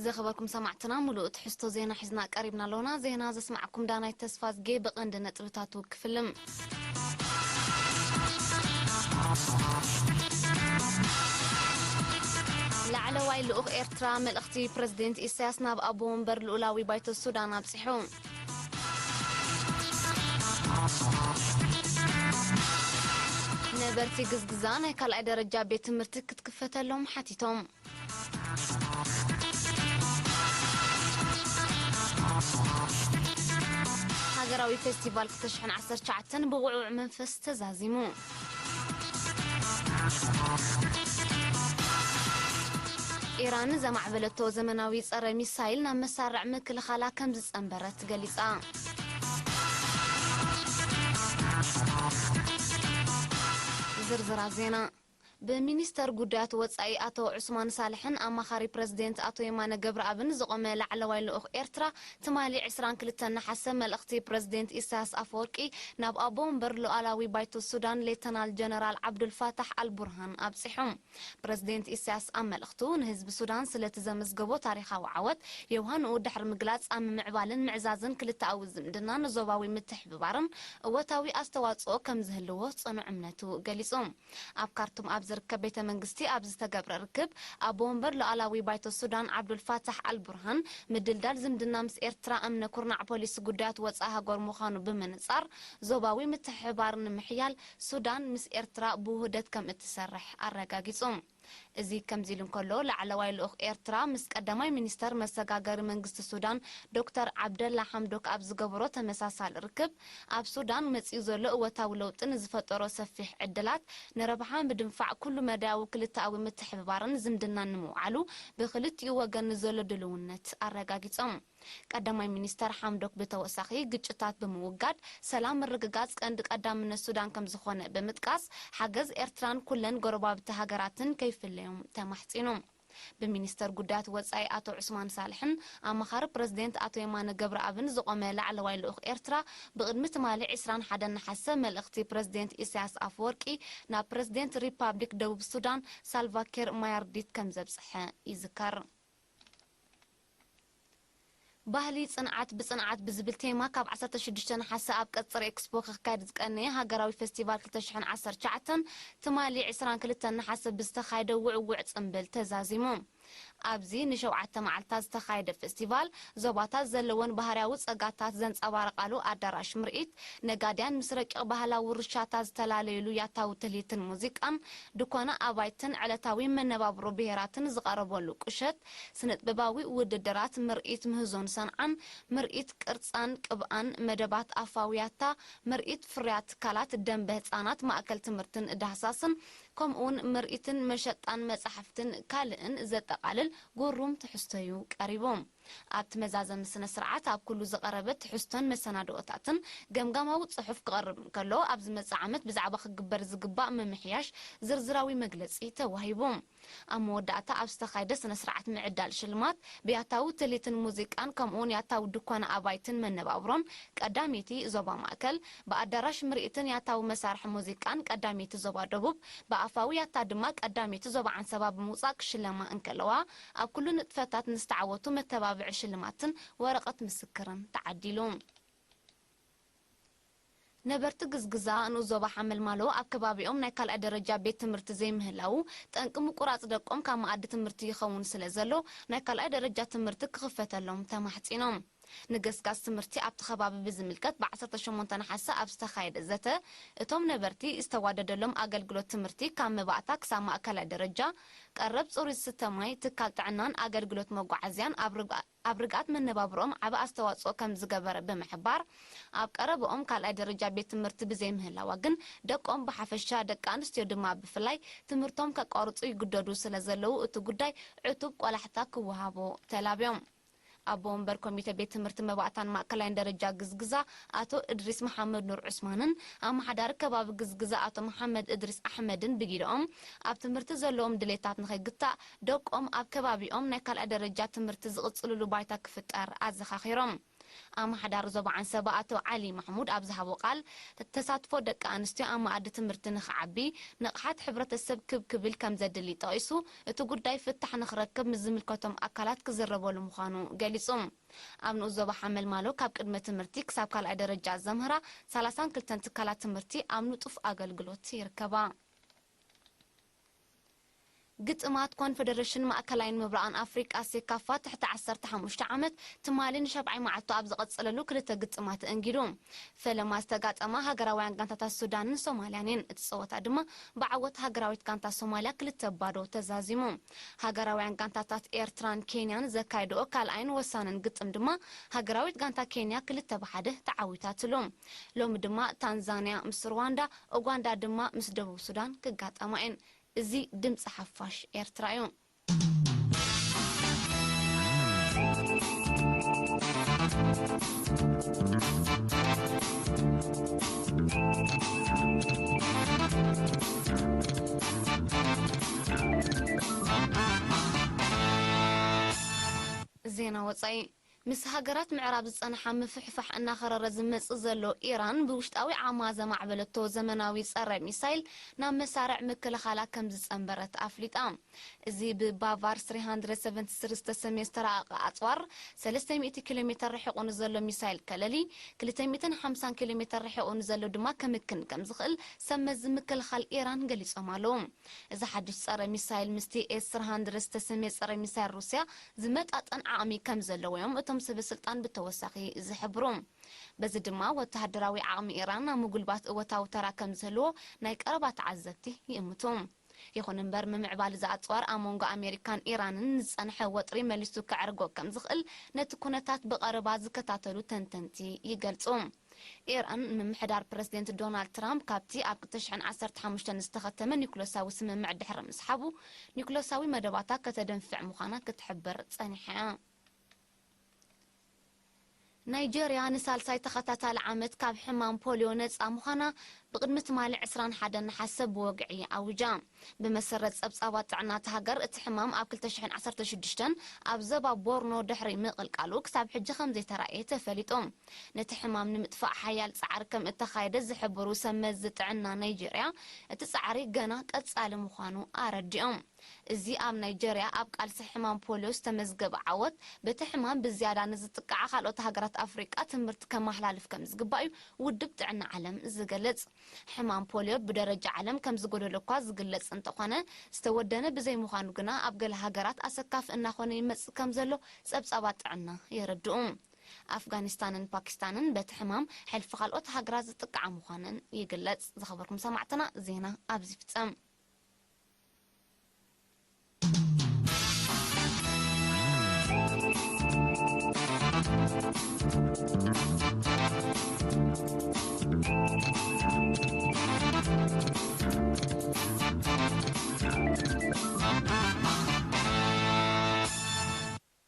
ዝኸበርኩም ሰማዕትና፣ ሙሉእ ትሕዝቶ ዜና ሒዝና ቀሪብና ኣለና። ዜና ዘስማዕኩም ዳናይት ተስፋዝጌ። ብቐንዲ ነጥብታቱ ክፍልም። ላዕለዋይ ልኡኽ ኤርትራ፣ መልእኽቲ ፕረዚደንት ኢሳያስ ናብ ኣቦ ወንበር ልኡላዊ ባይቶ ሱዳን ኣብጺሑ። ነበርቲ ግዝግዛ ናይ ካልኣይ ደረጃ ቤት ትምህርቲ ክትክፈተሎም ሓቲቶም። ሃገራዊ ፌስቲቫል ክልተ ሽሕን ዓሰርተ ትሽዓተን ብውዕውዕ መንፈስ ተዛዚሙ። ኢራን ዘማዕበለቶ ዘመናዊ ጸረ ሚሳይል ናብ መሳርዕ ምክልኻላ ከም ዝጸንበረት ገሊጻ። ዝርዝራት ዜና። ብሚኒስተር ጉዳያት ወጻኢ ኣቶ ዑስማን ሳልሕን ኣማኻሪ ፕረዚደንት ኣቶ የማነ ገብረኣብን ዝቖመ ላዕለዋይ ልኡኽ ኤርትራ፣ ትማሊ ዕስራን ክልተን ነሓሰ፣ መልእኽቲ ፕረዚደንት ኢሳያስ ኣፈወርቂ ናብ ኣቦ ወንበር ሉዓላዊ ባይቶ ሱዳን ሌተናል ጀነራል ዓብዱልፋታሕ ኣልቡርሃን ኣብጺሑ። ፕረዚደንት ኢሳያስ ኣብ መልእኽቱ፣ ንህዝቢ ሱዳን ስለቲ ዘመዝገቦ ታሪኻዊ ዓወት የውሃንኡ ድሕሪ ምግላጽ፣ ኣብ ምምዕባልን ምዕዛዝን ክልተኣዊ ዝምድናን ዞባዊ ምትሕብባርን እወታዊ ኣስተዋጽኦ ከም ዝህልዎ ጽኑዕ እምነቱ ገሊጹ። ኣብ ካርቱም ኣብ ዝርከብ ቤተ መንግስቲ ኣብ ዝተገብረ ርክብ፣ ኣቦ ወንበር ሉዓላዊ ባይቶ ሱዳን ዓብዱልፋታሕ ኣልቡርሃን፣ ምድልዳል ዝምድና ምስ ኤርትራ እምነ ኩርናዕ ፖሊሲ ጉዳያት ወጻኢ ሃገር ምዃኑ ብምንጻር፣ ዞባዊ ምትሕብባር ንምሕያል ሱዳን ምስ ኤርትራ ብውህደት ከም እትሰርሕ ኣረጋጊጹ። እዚ ከምዚ ኢሉ እንከሎ፣ ላዕለዋይ ልኡኽ ኤርትራ ምስ ቀዳማይ ሚኒስተር መሰጋገሪ መንግስቲ ሱዳን ዶክተር ዓብደላ ሓምዶክ ኣብ ዝገበሮ ተመሳሳሊ ርክብ፣ ኣብ ሱዳን መጺኡ ዘሎ እወታዊ ለውጢ ንዝፈጠሮ ሰፊሕ ዕድላት ንረብሓ ምድንፋዕ፣ ኩሉ መዳያዊ ክልተኣዊ ምትሕብባርን ዝምድናን ንምውዓሉ ብክልቲኡ ወገን ንዘሎ ድልውነት ኣረጋጊጾም። ቀዳማይ ሚኒስተር ሓምዶክ ብተወሳኺ፣ ግጭታት ብምውጋድ ሰላም ምርግጋጽ ቀንዲ ቀዳምነት ሱዳን ከም ዝኾነ ብምጥቃስ፣ ሓገዝ ኤርትራን ኩለን ጎረባብቲ ሃገራትን ከይፍለዮም ተማሕጺኑ። ብሚኒስተር ጉዳያት ወጻኢ ኣቶ ዑስማን ሳልሕን ኣማኻሪ ፕረዚደንት ኣቶ የማነ ገብረኣብን ዝቖመ ላዕለዋይ ልኡኽ ኤርትራ፣ ብቕድሚ ትማሊ ዕስራን ሓደን ነሓሰ፣ መልእኽቲ ፕረዚደንት ኢሳያስ ኣፈወርቂ ናብ ፕረዚደንት ሪፓብሊክ ደቡብ ሱዳን ሳልቫኪር ማያርዲት ከም ዘብጽሐ ይዝከር። ባህሊ ጽንዓት ብጽንዓት ብዝብል ቴማ፣ ካብ ዓሰርተ ሽዱሽተ ነሓሰ ኣብ ቀጽሪ ኤክስፖ ክካየድ ዝቀነየ ሃገራዊ ፌስቲቫል ክልተ ሽሕን ዓሰርተ ትሽዓተን፣ ትማሊ ዕስራን ክልተን ነሓሰ ብዝተኻየደ ውዕውዕ ጽምብል ተዛዚሙ። ኣብዚ ንሸውዓተ መዓልታት ዝተኻየደ ፌስቲቫል፣ ዞባታት ዘለወን ባህርያዊ ጸጋታት ዘንጸባርቓሉ ኣዳራሽ ምርኢት፣ ነጋድያን ምስ ረቂቕ ባህላዊ ውርሻታት ዝተፈላለዩሉ ያታዊ ትልሂትን ሙዚቃን፣ ድኳና ኣባይትን ዕለታዊ መነባብሮ ብሄራትን ዝቐረበሉ ቁሸት፣ ስነጥበባዊ ውድድራት፣ ምርኢት ምህዞን ሰንዓን፣ ምርኢት ቅርጻን ቅብኣን፣ መደባት ኣፋዊ ያታ፣ ምርኢት ፍርያት ትካላት፣ ደንበ ህጻናት፣ ማእከል ትምህርትን ዳህሳስን፣ ከምኡውን ምርኢትን መሸጣን መጻሕፍትን ካልእን ዘጠቓልል ግሩም ትሕዝቶ'ዩ ቀሪቡ። ኣብቲ መዛዘሚ ስነ ስርዓት ኣብ ኩሉ ዝቐረበ ትሕዝቶን መሰናድኦታትን ገምጋማዊ ጽሑፍ ክቐርብ እንከሎ፣ ኣብ ዝመጽእ ዓመት ብዛዕባ ክግበር ዝግባእ ምምሕያሽ ዝርዝራዊ መግለጺ ተዋሂቡ። ኣብ መወዳእታ ኣብ ዝተኻየደ ስነ ስርዓት ምዕዳል ሽልማት፣ ብያታዊ ትልሂትን ሙዚቃን ከምኡውን ያታዊ ድኳና ኣባይትን መነባብሮን ቀዳመይቲ ዞባ ማእከል፣ ብኣዳራሽ ምርኢትን ያታዊ መሳርሒ ሙዚቃን ቀዳመይቲ ዞባ ደቡብ፣ ብኣፋዊ ያታ ድማ ቀዳመይቲ ዞባ ዓንሰባ ብምውጻእ ክሽለማ እንከለዋ፣ ኣብ ኩሉ ንጥፈታት ንዝተዓወቱ መተባብዒ ሽልማትን ወረቐት ምስክርን ተዓዲሉ። ነበርቲ ግዝግዛ ንኡስ ዞባ ሓመልማሎ ኣብ ከባቢኦም ናይ ካልኣይ ደረጃ ቤት ትምህርቲ ዘይምህላዉ፣ ጠንቂ ምቁራጽ ደቆም ካብ መኣዲ ትምህርቲ ይኸውን ስለ ዘሎ፣ ናይ ካልኣይ ደረጃ ትምህርቲ ክኽፈተሎም ተማሕጺኖም። ንገስጋስ ትምህርቲ ኣብቲ ከባቢ ብዝምልከት፣ ብ ዓሰርተ ሸሞንተ ነሓሰ ኣብ ዝተኻየደ ዘተ፣ እቶም ነበርቲ ዝተዋደደሎም ኣገልግሎት ትምህርቲ ካብ መባእታ ክሳብ ማእከላይ ደረጃ፣ ቀረብ ጽሩይ ዝስተ ማይ፣ ትካል ጥዕናን ኣገልግሎት መጓዓዝያን ኣብ ርግኣ-፣ ኣብ ርግኣት መነባብሮኦም ዓቢ ኣስተዋጽኦ ከም ዝገበረ ብምሕባር፣ ኣብ ቀረብኦም ካልኣይ ደረጃ ቤት ትምህርቲ ብዘይምህላዋ ግን፣ ደቆም ብሓፈሻ፣ ደቂ ኣንስትዮ ድማ ብፍላይ፣ ትምህርቶም ከቋርጹ ይግደዱ ስለ ዘለዉ፣ እቲ ጉዳይ ዕቱብ ቆላሕታ ክወሃቦ ተላብዮም። ኣቦ ወንበር ኮሚተ ቤት ትምህርቲ መባእታን ማእከላይን ደረጃ ግዝግዛ ኣቶ እድሪስ መሓመድ ኑር ዑስማንን ኣመሓዳሪ ከባቢ ግዝግዛ ኣቶ መሓመድ እድሪስ ኣሕመድን ብጊደኦም፣ ኣብ ትምህርቲ ዘለዎም ድሌታት ንኸይግታእ፣ ደቆም ኣብ ከባቢኦም ናይ ካልኣይ ደረጃ ትምህርቲ ዝቕጽልሉ ባይታ ክፍጠር ኣዘኻኺሮም። ኣመሓዳሪ ዞባ ዓንሰባ ኣቶ ዓሊ ማሕሙድ ኣብ ዝሃቦ ቃል፣ ተሳትፎ ደቂ ኣንስትዮ ኣብ መኣዲ ትምህርቲ ንኽዓቢ፣ ንቕሓት ሕብረተሰብ ክብ ክብል ከም ዘድሊ ጠቒሱ፣ እቲ ጉዳይ ፍታሕ ንኽረክብ ምስ ዝምልከቶም ኣካላት ክዝረበሉ ምዃኑ ገሊጹ። ኣብ ንኡስ ዞባ ሓመልማሎ ካብ ቅድመ ትምህርቲ ክሳብ ካልኣይ ደረጃ ዘምህራ ሰላሳን ክልተን ትካላት ትምህርቲ ኣብ ንጡፍ ኣገልግሎት ይርከባ። ግጥማት ኮንፈደሬሽን ማእከላይን ምብራቕን ኣፍሪቃ ሴካፋ ትሕቲ ዓሰርተ ሓሙሽተ ዓመት ትማሊ ንሻብዓይ መዓልቱ ኣብ ዝቐጸለሉ ክልተ ግጥማት ተእንጊዱ። ፈለማ ዝተጋጠማ ሃገራውያን ጋንታታት ሱዳንን ሶማልያን እየን። እቲ ጸወታ ድማ ብዓወት ሃገራዊት ጋንታ ሶማልያ ክልተ ባዶ ተዛዚሙ። ሃገራውያን ጋንታታት ኤርትራን ኬንያን ዘካየድኦ ካልኣይን ወሳንን ግጥም ድማ ሃገራዊት ጋንታ ኬንያ ክልተ ብሓደ ተዓዊታትሉ። ሎሚ ድማ ታንዛንያ ምስ ሩዋንዳ፣ ኡጋንዳ ድማ ምስ ደቡብ ሱዳን ክጋጠማ እየን። እዚ ድምፂ ሓፋሽ ኤርትራ እዩ። ዜና ወፃኢ። ምስ ሃገራት ምዕራብ ዝጸንሓ ምፍሕፋሕ እናኸረረ ዝመጽእ ዘሎ ኢራን፣ ብውሽጣዊ ዓቕማ ዘማዕበለቶ ዘመናዊ ጸረ ሚሳይል ናብ መሳርዕ ምክልኻላ ከም ዝጸንበረት ኣፍሊጣ። እዚ ብባቫር ስሪ ሃንድረድ ሰቨንቲ ስሪ ዝተሰምየ ዝተራቐቐ ኣጽዋር፣ ሰለስተ ሚእቲ ኪሎ ሜተር ርሒቑ ንዘሎ ሚሳይል ከለሊ፣ ክልተ ሚእትን ሓምሳን ኪሎ ሜተር ርሒቑ ንዘሎ ድማ ከምክን ከም ዝኽእል ሰብ መዚ ምክልኻል ኢራን ገሊጾም ኣለዉ። እዚ ሓድሽ ጸረ ሚሳይል ምስቲ ኤስ ስሪ ሃንድረድ ዝተሰምየ ጸረ ሚሳይል ሩስያ ዝመጣጠን ዓቕሚ ከም ዘለዎ እዮም እቶም ሰበ ስልጣን ብተወሳኺ ዝሕብሩ። በዚ ድማ ወተሃደራዊ ዓቕሚ ኢራን ኣብ ምጉልባት እወታዊ ተራ ከም ዝህልዎ ናይ ቀረባ ተዓዘብቲ ይእምቱ። ይኹን እምበር፣ ምምዕባል እዚ ኣጽዋር ኣብ መንጎ ኣሜሪካን ኢራንን ዝጸንሐ ወጥሪ መሊሱ ከዕርጎ ከም ዝኽእል ነቲ ኩነታት ብቐረባ ዝከታተሉ ተንተንቲ ይገልጹ። ኢራን፣ ምምሕዳር ፕረዚደንት ዶናልድ ትራምፕ ካብቲ ኣብ ክልተ ሽሕን ዓሰርተ ሓሙሽተን ዝተኸተመ ኒኩለሳዊ ስምምዕ ድሕሪ ምስሓቡ፣ ኒኩለሳዊ መደባታ ከተደንፍዕ ምዃና ክትሕብር ጸኒሓ እያ። ናይጀርያ ንሳልሳይ ተኸታታሊ ዓመት ካብ ሕማም ፖሊዮ ነጻ ምዃና ብቕድሚ ትማሊ ዕስራን ሓደን ነሓሰ ብወግዒ ኣዊጃ። ብመሰረት ጸብጻባት ጥዕና እታ ሃገር፣ እቲ ሕማም ኣብ ክልተ ሽሕን ዓሰርተ ሽዱሽተን ኣብ ዞባ ቦርኖ ድሕሪ ምቕልቃሉ ክሳብ ሕጂ ከም ዘይተራእየ ተፈሊጡ። ነቲ ሕማም ንምጥፋእ ሓያል ጻዕሪ ከም እተኻየደ ዝሕብሩ ሰብ መዚ ጥዕና ናይጀርያ፣ እቲ ጻዕሪ ገና ቀጻሊ ምዃኑ ኣረዲኦም። እዚ ኣብ ናይጀርያ ኣብ ቃልሲ ሕማም ፖሊዮ ዝተመዝገበ ዓወት፣ በቲ ሕማም ብዝያዳ ንዝጥቃዓ ካልኦት ሃገራት ኣፍሪቃ ትምህርቲ ከመሓላልፍ ከም ዝግባእ እዩ ውድብ ጥዕና ዓለም ዝገልጽ። ሕማም ፖሊዮ ብደረጃ ዓለም ከም ዝጎደሎ እኳ ዝግለጽ እንተኾነ፣ ዝተወደነ ብዘይምዃኑ ግና ኣብ ገለ ሃገራት ኣሰካፊ እናኾነ ይመጽእ ከም ዘሎ ጸብጻባት ጥዕና የረድኡ። ኣፍጋኒስታንን ፓኪስታንን በቲ ሕማም ሕልፊ ካልኦት ሃገራት ዝጥቃዓ ምዃነን ይግለጽ። ዝኸበርኩም ሰማዕትና፣ ዜና ኣብዚ ይፍጸም።